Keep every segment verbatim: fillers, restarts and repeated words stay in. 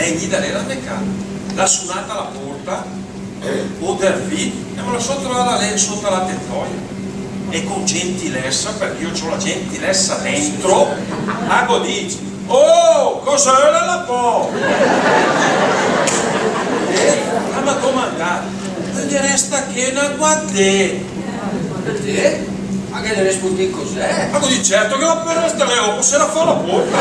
L'è gnida lé la mé cà, l'à sunàt a la pórta, ó dervìt, e me la só troàda lé sóta la tetòia. E con gentilèsa, perché io c'ho la gentilèsa dentro, a gh'ó dicc: "Oh, cosa öla la pò?" E la m'à domandàt: "Te ne rèsta ché öna guatèta." E te? A gh'ét rispundìt cosè? A gh'ó dicc: "Certo che la pöl restà lé, dopo se la fó a la pórta."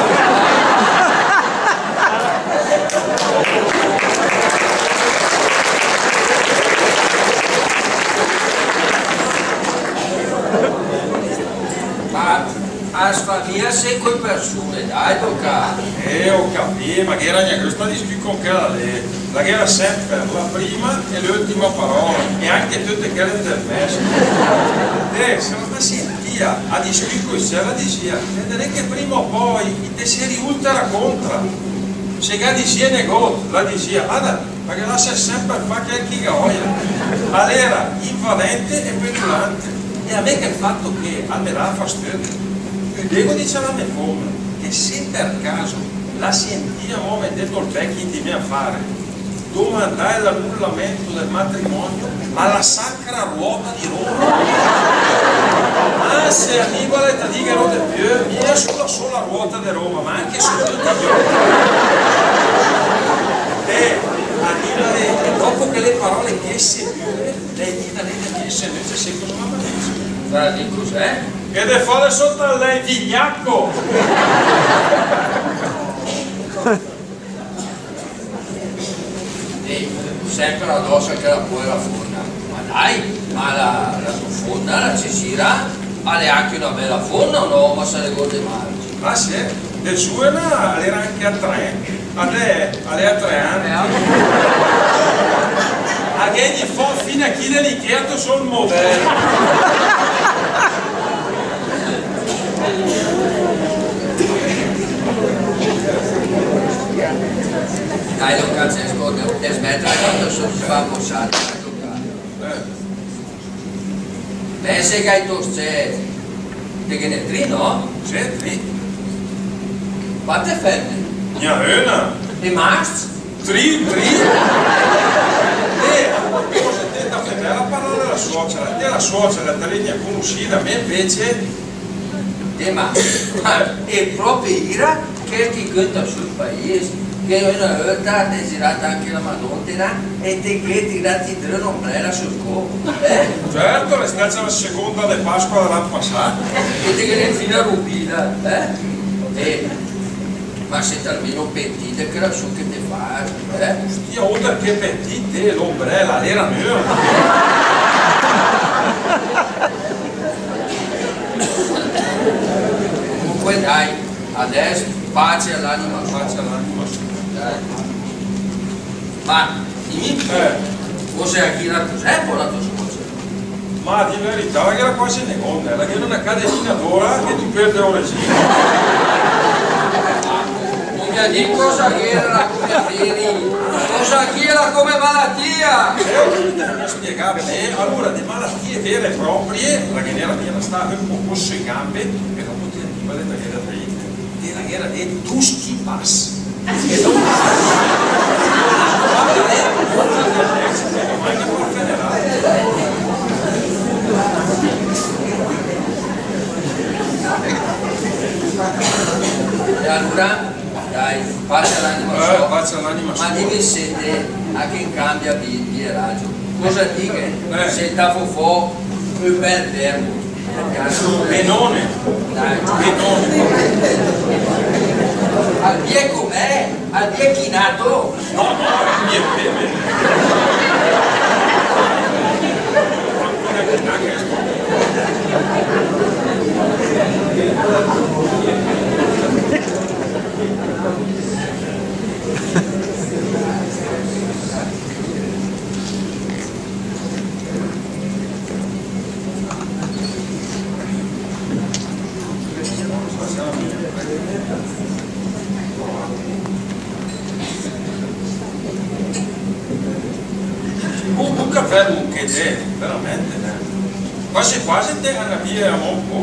Ma a s' fa mia sö coi persune, dai, tocca. Eh, ó capìt, ma gh'éra gnà gusta a discüt con chèla lé. La gh'éra sèmper la prima e l'öltima paròla, e anche töte chèle intermèse. Eh, se la sentìa a discüt coi sè, la disìa: "Vedré che prima o poi i te se riülta contra." Se gh'à disìa negót, la disìa: "Ada, ma che la sa sèmper fà chèl che i ga òia." L'era invadente e petulante. E a mé chèl fato ché al me dàa fastödio. Ü dé gh'ó dicc a la mé fómna che se per caso la sentìa amò metèt ol bèch in di mé afare, domandàe l'annullamento del matrimonio a la Sacra Ruota di Roma. Anse, Annibale, ta digheró de piö, mia sö la sola ruota de Roma, ma anche sö töte i ótre. Eh, Annibale, dopo chèle paròle ché, se püre, l'è gnida lé de mé, se nöce, se cosa la m'à dìcc? T'à dìcc cosè? Che te fó de sóta lé, vigliacco! Eh, sèmper adòss a chèla pòera fómna. Ma dai, ma la, la tò fómna, la Cesira, l'è anche öna bèla fómna, o no? Ma se regórde mal. Ah, sé, de zùena l'era anche a tre, adès l'è a tre an. Eh, a gh'è di fò fina chi de l'Ikea, sö ol modèl. Dai, don Francesco, de, de smètela, tanto só sbambossàt, dai, don Carlo. Eh. Beh, se gh'ét tò s-cèt, te ghe n'é tri, no? Sé, tri. Quante fèmene? Gna öna. E mascc? Tri, tri. Eh, a proposito, te te fé bèl a parlà de la suocera. Te la suocera te l'é gna conossida, mé invece. Eh, ma, ma, l'è pròpe ira chèl che i cönta sö 'n paìs, che öna ólta te gh'ét giràt anche la Madóna e te gh'ét tiràt dré ön'ombrèla söl còp, eh? Certo, l'è stacc la segónda de Pasqua de l'an pasàt. E te ghe l'é infina rubida, eh? Eh. Ma sét almeno pentìt de chèl che te fét, eh? Ostia, ólter che pentìt, l'ombrèla l'era nöa. Comunque dai, adès pace a l'anima sua. Pace a l'anima sua. Dai. Ma, dìm, eh, cosa gh'éra, cos'è pò la tò suocera? Ma a dì la verità, la gh'éra quase negónda, la gh'éra öna cadetina d'ór che te pèrdet ol registro. Nol m'à dìcc cosa gh'éra, come vèri, cosa gh'éra come malatia. Eh, te la spiegàa bé, alura, de malatie vere e pròprie, la ghe n'éra mia, la stàa ü pó sö i gambe, e dòpo te la gh'éra dét. Te la gh'éra dét du schipass. E alura, dai, pace a l'anima sua. Eh, pace a l'anima sua. Ma dìm se te, a che cambia di, di radio. Cosa dighe? Eh. Se ta fó fò ü bèl verbo. Benone. Dai. Benone. Al biè com'è? Al biè chinato? No, no, al biè bene. Un, un cafè, un che te, veramente, eh. Quase quase te ghe n'è via un pó.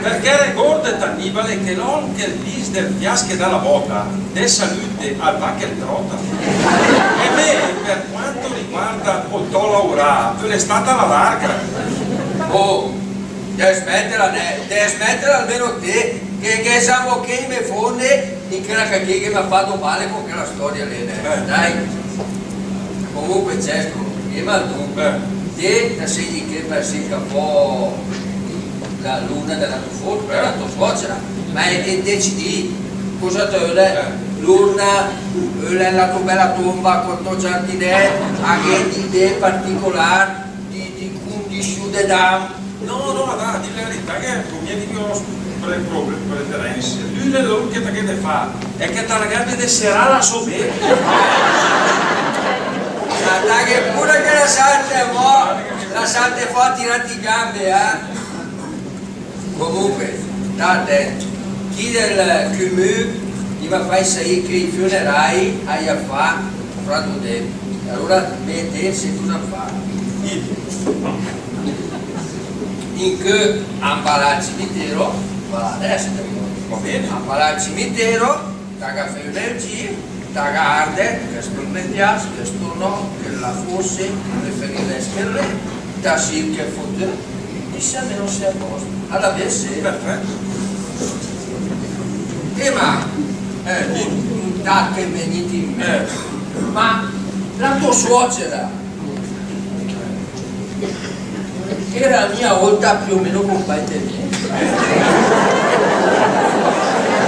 Perché regórdet, Annibale, che l'òm che 'l dis del fiàs che dà la bòta, de salute al va che 'l tròta. E mé, per quanto riguarda ol tò laurà, l'è stata la larga. Oh, de smètela, nè, de smètela almeno té, che, che semo ché i me fónde, in chèla che ché che m'à fat mal con chèla stòria lé, nè. Eh. Dai. Comunque, Cesco, che mal tu. Eh. Té, te sét ché per sircà fò la luna de la tò fót, de la tò suocera. Ma e, e decidì, cosa te ölet? Eh. L'urna, ölet la tò bèla tomba col tò giardinèt, a gh'ét idee particolare di, di cundisiù de dam? No, no, adà, dì la verità che per mé gh'è dò pre-, pre-, preferense. L'una, l'una che te gh'ét de fà, l'è che te la gh'ét de serà la sò bé. Ma dai, che pure che la sante, mo, la sante fò a tirà i gambe, eh? Comunque, sta atènt, chi del cumü i m'à fai saì che i fünerai i à de fà fra du dé. E alura, vèdet, sét cosa fà. Incö a 'mbalà al cimitero, va adès, va bé. A 'mbalà al cimitero, te ga fé ü bèl gir, te ga ardet, chèsto me pias, chèsto no, chèla fósse, preferirès chèl lé, te sirchet fò té, e se almeno sé a pòst. Adà, bé, sé. Perfèt. Eh, ma, eh, un, un tach che m'è 'gnìt in mènt. Eh. Ma la tò suocera l'era mia ólta piö o meno compàgn de mé?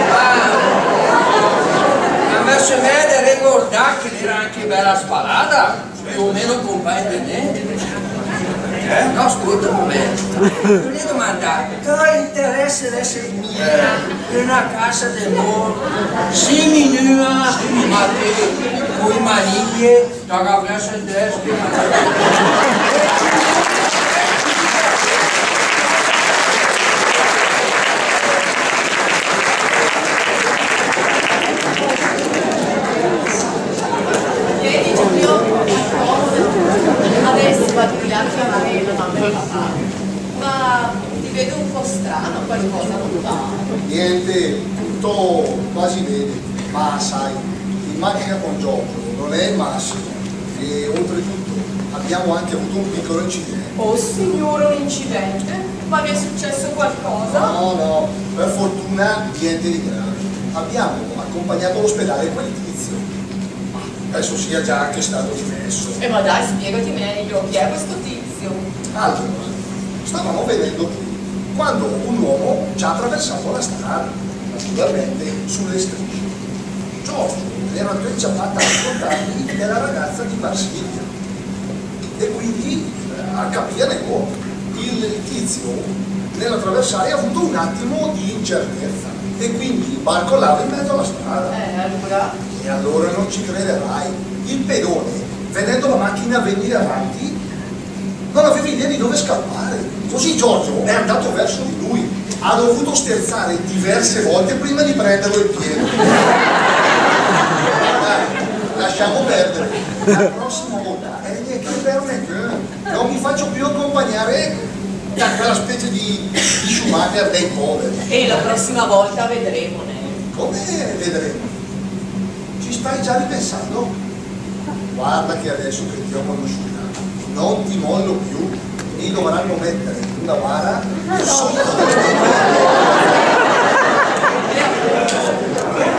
Ma, ma me sömèa de regordà che l'era anche bèla sbalada. Piö o meno compàgn de mé? Eh? No, scólta, va bé. Vöri domandà, cosa interèsa de mia öna cassa de mórt, seminüa, ma té, coi manìe, te ga fèss ol tèst. Vedi, Giulio, adès vado via a chiamare la mamma e papà. Ma ti vedo un po' strano, qualcosa non va. Niente, tutto quasi bene, ma sai, in macchina con Giorgio non è il massimo. E oltretutto abbiamo anche avuto un piccolo incidente. Oh signore, un incidente? Ma vi è successo qualcosa? No, no, per fortuna niente di grave. Abbiamo accompagnato all'ospedale quel tizio. Penso sia già anche stato dimesso. Eh, ma dai, spiegati meglio, chi è questo tizio? Allora, stavamo venendo qui quando un uomo ci ha attraversato la strada, naturalmente sulle strisce. Giorgio l'era già ciapàt a raccontarghe della ragazza di Marsiglia. E quindi, eh, a capì, ecco, il, il tizio nell'attraversare ha avuto un attimo di incertezza e quindi barcolava in mezzo alla strada. Eh, allora? E allora non ci crederai. Il pedone, vedendo la macchina venire avanti, non aveva idea di dove scappare. Così Giorgio è andato verso di lui. Ha dovuto sterzare diverse volte prima di prenderlo in pieno. Dai, lasciamo perdere. La prossima volta, eh, niente, per me, eh, non mi faccio più accompagnare da quella specie di, di Schumacher dei poveri. E la prossima volta vedremo, né? Come vedremo? Ci stai già ripensando? Guarda che adesso che ti ho conosciuta, non ti mollo più. Mi dovranno mettere una bara sotto.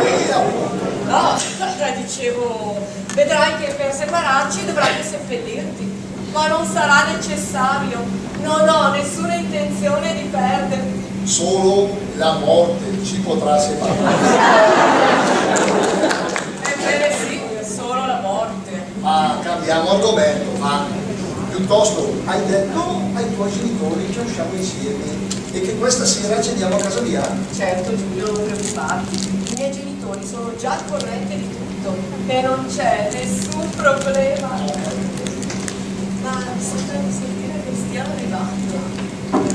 Eh, appunto. No, dicevo, vedrai che per separarci dovrai seppellirti. Ma non sarà necessario. Non ho nessuna intenzione di perderti. Solo la morte ci potrà separare. Ebbene sì, solo la morte. Ma cambiamo argomento, va. Piuttosto, hai detto ai tuoi genitori che usciamo insieme e che questa sera ceniamo a casa mia? Certo, Giulio, non preoccuparti. I miei genitori sono già al corrente di tutto e non c'è nessun problema. Ma mi sembra di sentire che stiano arrivando.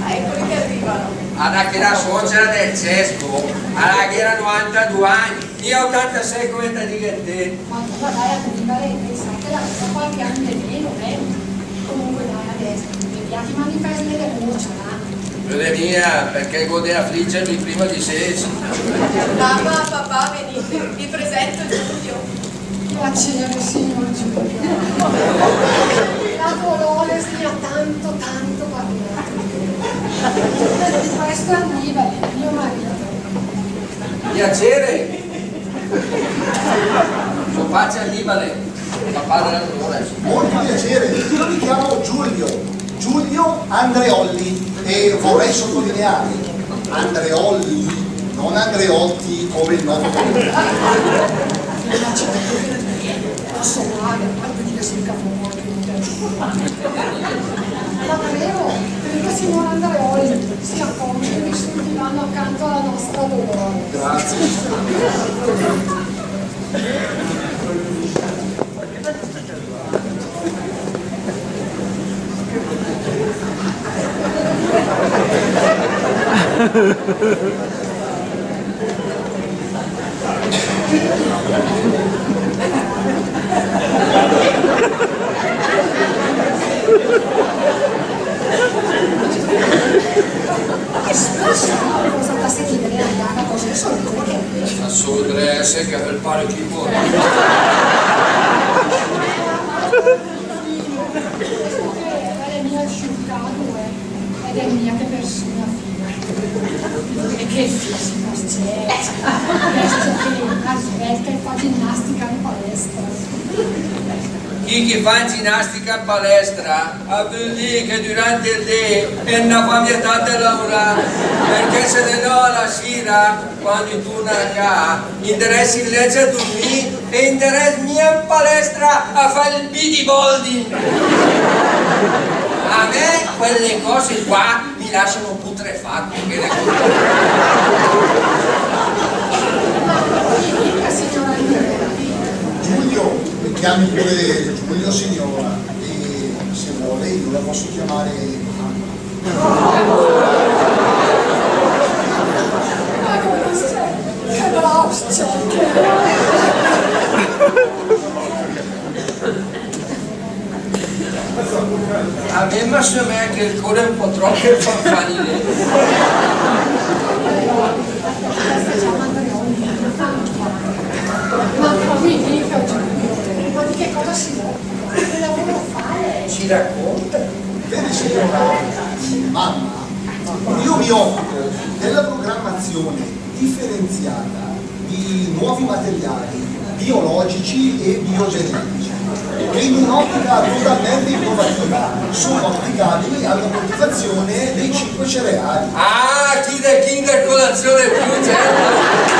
Ah, eccoli che arrivano. Adà, chèla suocera del Cesco, a la gh'era novantadù agn, mia otantasèi come te dighet té. Ma tu va, dai, Annibale, pensà che la gh'avrà qualche anno de meno, eh? Comunque, dai, adès, me piace i manifesti de mórcc, dai. Öle mia, perché gh'ó de aflìgerme prima di sés. Mamma, papà, venite, vi presento Giulio. Piacere, signor Giulio. La Dolores mi ha tanto, tanto parlato. Questo è Annibale, mio marito. Piacere. Sò pace Annibale, papà della Dolores. Molto piacere, io mi chiamo Giulio, Giulio Andreolli, e vorrei sottolineare, Andreolli, non Andreotti come il noto comediante. Posso fare? Guarda che sul capovolto. La prego, prego, signor Andreoli, si accomodi sul divano accanto alla nostra Dolores. Grazie. Cosa t'ha sentìt de andà così sul duche? Ma sul dress che el pare chi vuole. L'è mia sciurcà, eh. Ed è mia che persona fina. E che fisico, certo. Questo che la svelta e fa ginnastica in palestra. Chi che fa ginnastica in palestra, a völ dì che durante el dé el na fa mia tat de laurà, perché se de no a la sira quando i turna a cà, i 'ndarès in lècc a durmì e i 'ndarès mia in palestra a fà el bodybuilding. A me quelle cose qua mi lasciano putrefatto, che le... Giulio, mi chiami pure Giulio, signora, e se vuole io la posso chiamare mamma. Che bravo, che... A me m'assomèa che el cór un pó tròp per fanfarine. Ma mi dica, ma di che cosa si occupa? Che lavoro fa lei? Ci racconta. Vedi, signora, mamma, io mi occupo della programmazione differenziata di nuovi materiali biologici e biogenetici, che in un'ottica totalmente innovativa sono applicabili alla coltivazione dei cinque cereali. Ah, chi de Kinder Colazione più, certo!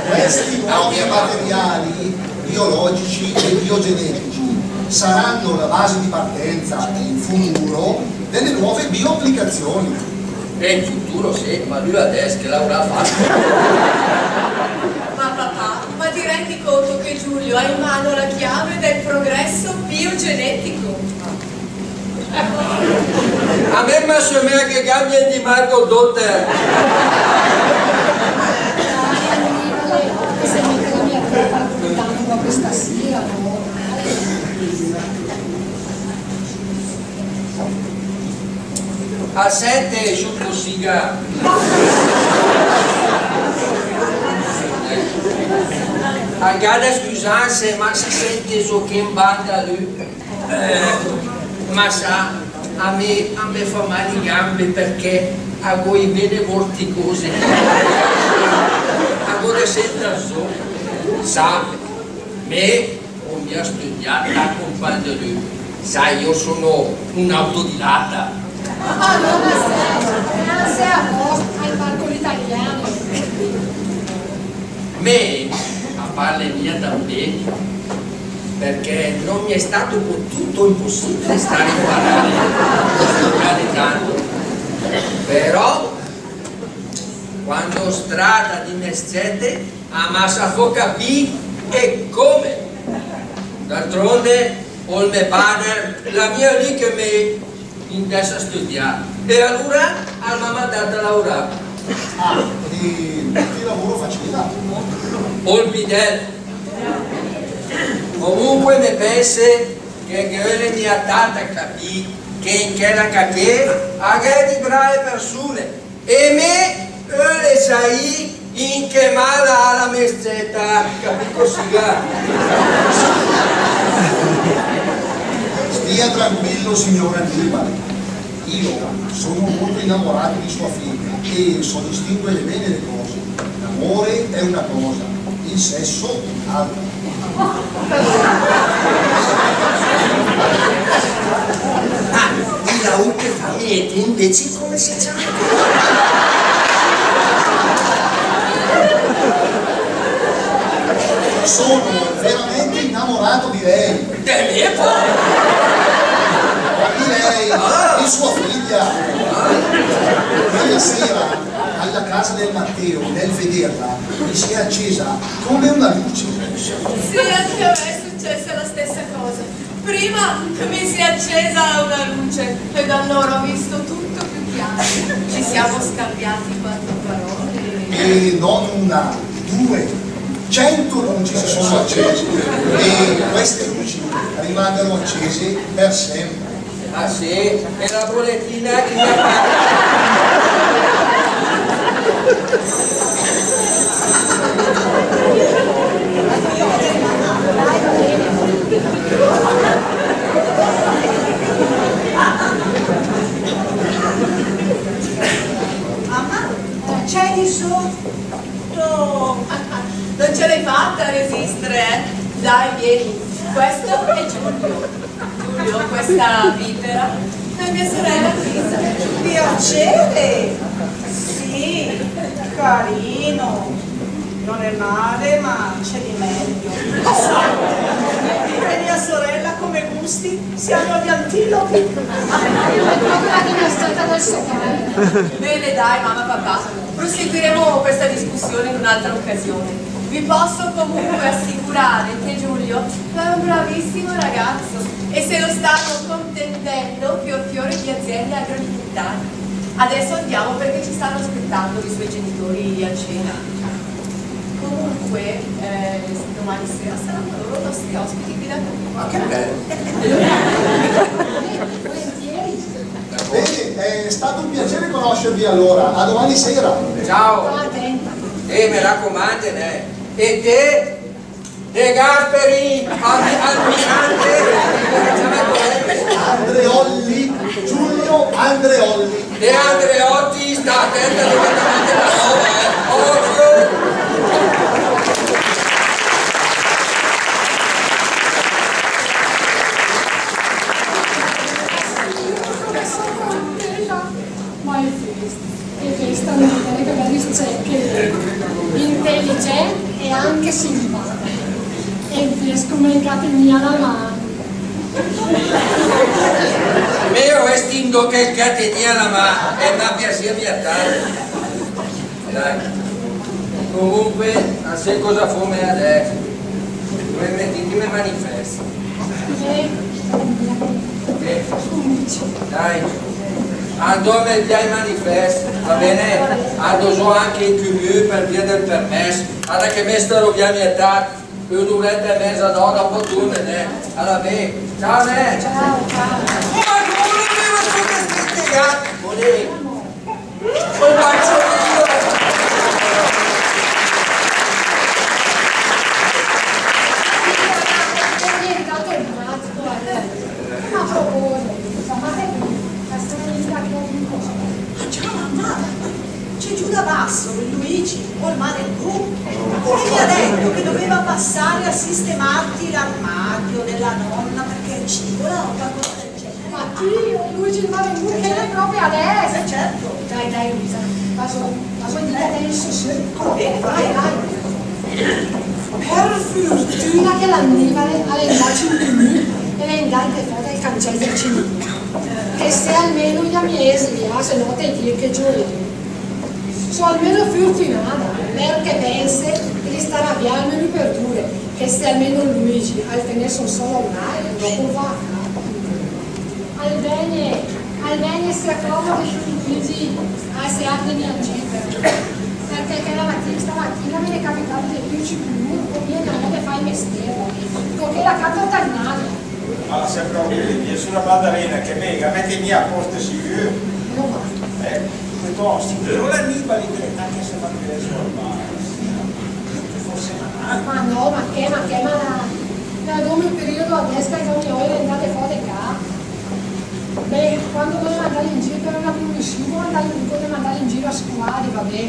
Questi nuovi materiali biologici e biogenetici saranno la base di partenza in futuro delle nuove bioapplicazioni. E in futuro, sì, ma lü adès che l'avrà fatto? Ma papà, ma ti rendi conto che Giulio ha in mano la chiave del progresso biogenetico? A me m'assomèa che cambia di marca el dóter. Questa sera, no? A sènte, sciur Cossiga. Al gh'à de scüsàs, ma se sènte sö che 'n banda lü. Eh, ma sa, a me, a me fa mal i gambe perché a gh'ó i vene vorticose. A gh'ó de sènter sö. Sa, me ó mia stüdiàt tant compagn de lü. Sa, io sono un autodidatta. Ah, no, ma scherza, grazie a voi, al parco l'italiano. Me, a parle mia tan bé, perché non mi è stato potuto, impossibile stare a imparare, magari tanto. Però, quando s' trata di mé s-cète, a ma sa fó capì e come. D'altronde, ol mé pàder l'à mia lü che me 'ndèss a stüdià. E alura al m'à mandàt a laurà. Ah, e che lavoro faceva? Ol bidèl. Comunque me pènse che ghe öle mia tant a capì che in chèla cà ché a gh'è di brave persune, e mé öle saì in che mà la à la mé s-cèta, capìt, sigà? Stia tranquillo, signor Annibale. Io sono molto innamorato di sua figlia e so distinguere bene le cose. L'amore è una cosa, il sesso un'altra. Ah, e la ute famiète invece come si ciama? Sono veramente innamorato di lei. De mé pò? Di lei, di sua figlia. Ieri sera alla casa del Matteo, nel vederla, mi si è accesa come una luce. Sì, anche a me è successa la stessa cosa. Prima mi si è accesa una luce e da allora ho visto tutto più chiaro. Ci siamo scambiati quattro parole. E non una, due, cento luci si sono accese. E queste luci rimangono accese per sempre. Ah, sì? E la boletina chi la paga? Mamma, c'è di sotto? Non ce l'hai fatta a resistere, eh? Dai, vieni. Questo è Giulio. Giulio, questa vipera è mia sorella Luisa. Piacere! Sì, carino. Non è male, ma c'è di meglio. È mia sorella come gusti, siamo gli antilopi. Quella che mi è stata del suo padre. Bene, dai, mamma, papà, proseguiremo questa discussione in un'altra occasione. Vi posso comunque assicurare che Giulio è un bravissimo ragazzo e se lo stanno contendendo fior fiore di aziende agroalimentari. Adesso andiamo perché ci stanno aspettando i suoi genitori a cena. Comunque, eh, domani sera saranno loro nostri ospiti qui da noi. Ma che bello! Volentieri. Bene, è stato un piacere conoscervi allora. A domani sera. Ciao. Sta atenta. Eh, me racomande, né. E te? De Gasperi, al-, almirante, Andreolli, Giulio Andreolli. De Andreotti, sta atenta dove te mandi la roba, eh. Occhio. Ma è festa, è festa, non è che la dice che è intelligente e anche simpatico. E invece come che te mia la mano. Mé o estindo che te mia la mano, e ma piace mia tanto. Dai. Comunque, a sé cosa fóm adès? Come metìt i manifest? Eh, dai, andó a mèt vià i manifest, va bene? Andó zó anche in cumü per via del permès. Arda che mé staró vià mia tat, ön'urèta e mèza, dòpo tórne, né? Alura, bé, ciao, né? Ciao, ciao. Ma come, ma come, ma come, ma come? Col bacio duro. È diventato un matto, guarda. A proposito, ma te, ma stai lì da che cosa? Ah, già, mamma, c'è giù da basso il Luigi, col Marengo, che mi ha detto che doveva passare a sistemarti l'armadio della nonna perché ci voleva qualcosa. Ma chi? Luigi, ma venì, che l'è pròpe adès? Eh, certo. Dai, dai, Luisa, va zó, va zó, dì adès, sì. Come? Vai, vai. Per furtüna che l'Annibale l'è 'ndacc in cumü e l'è 'ndacc de fò del cancèl del cimitero. Che se almeno i à mia èst vià, se nò te dì che gioia. Só almeno furtünada, perché pènse che l'istarà vià almeno per d'ure, che se almeno Luigi al tenès ü sò lunare, dòpo va. Al vègne, al vègne, se acomode, Luigi, a se atene in gita. Perché chèla matina, stamatina me n'è capitàt de vèd sö cumü, come che l'è 'ndacc a fà i mestér, co chèla cà töta 'nnada. Ma se preòcupe mia, sciura Maddalena, che me, la mète mia a pòst sigür. No, ma... Eh, piötòst, però l'Annibale, che l'è tat che se fa piö scorbà. Forse malàt. Ma no, ma che, ma che malàt? L'è dóma ü periodo adès che i dò mia òia de 'ndà de fò de cà. Beh, quando v'ó de mandà in gir per öna prumissiù, v'ó de mandà in gir a squadre, va bé.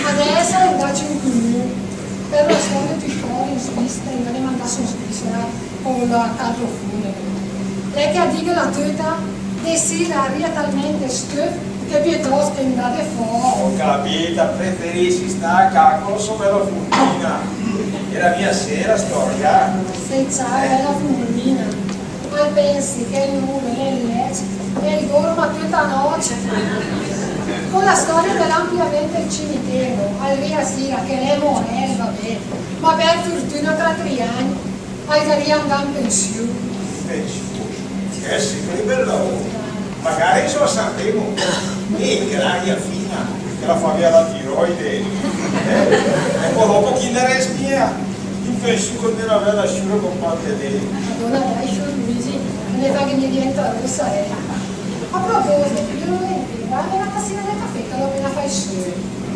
Adès l'è 'ndacc in cümün. Per la storia di storia in Svizzera, i m'à de mandà sö in Svizzera con la carro funebre. L'è che a dighe la töta de sì la ria talmènt stöf che piötòst che 'ndà de fò. Ho capito, preferissi stà a cà con la sò bèla fumnina. Era mia sera storia. Sènsa la bèla fumnina. Ma pènse che lü l'è in lècc e 'l dorma töta nòcc. Con la storia de l'ampliamento del cimitero, al ria sira che l'è morèl, va bé, ma per fürtüna tra tri agn al gh'avrìa de 'ndà in pensiù. Pensiù? Eh sì, che bèl lavoro. Magare sö a Sanremo. Eh, che l'aria fina, che la fa via la tiroide. Eh? E pò dòpo chi 'l ne rèsta mia? In pensiù con öna bèla sciura con pante de... Madóna, dai, sciur Luigi, me fa che me diènta rossa, eh. A proposit, Piero Valentino, dame una tassina de cafè che l'ó apéna facc sö.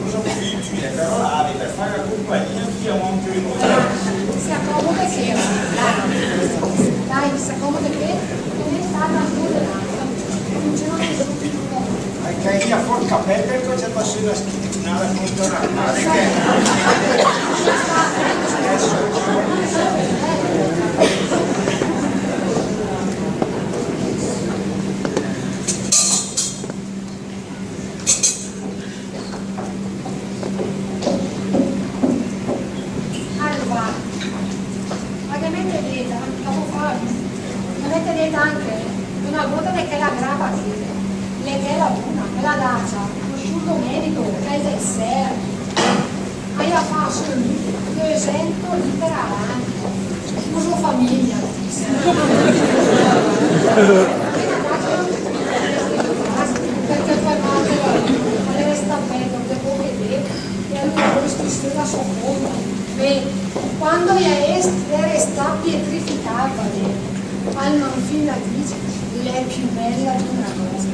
Cosa vuto, Giulia? Però la ave per fà compagnia a chi a monte in... S'acomode ché, dai. Dai, s'acomode ché, che me sta dando de là. Funziona subito. Anche io, porca pelle, cosa fa sö la schifo? Nada contro la madre che... Alura, a ghe mète dét, a pò fà, a ghe mète dét anche öna góta de chèla grapa ché, de chèla buna, chèla data, lo sciur Domenico, chèl del Ser. A i a fà sö dösènt liter a l'an. Uso famiglia. Perché pò l'altra, al resta peggio, de pò vedé, e alura questo se la sò conta. Beh, quando i è restà pietrificàt, al m'à infina dicc, l'è piö bèla d'öna rosa.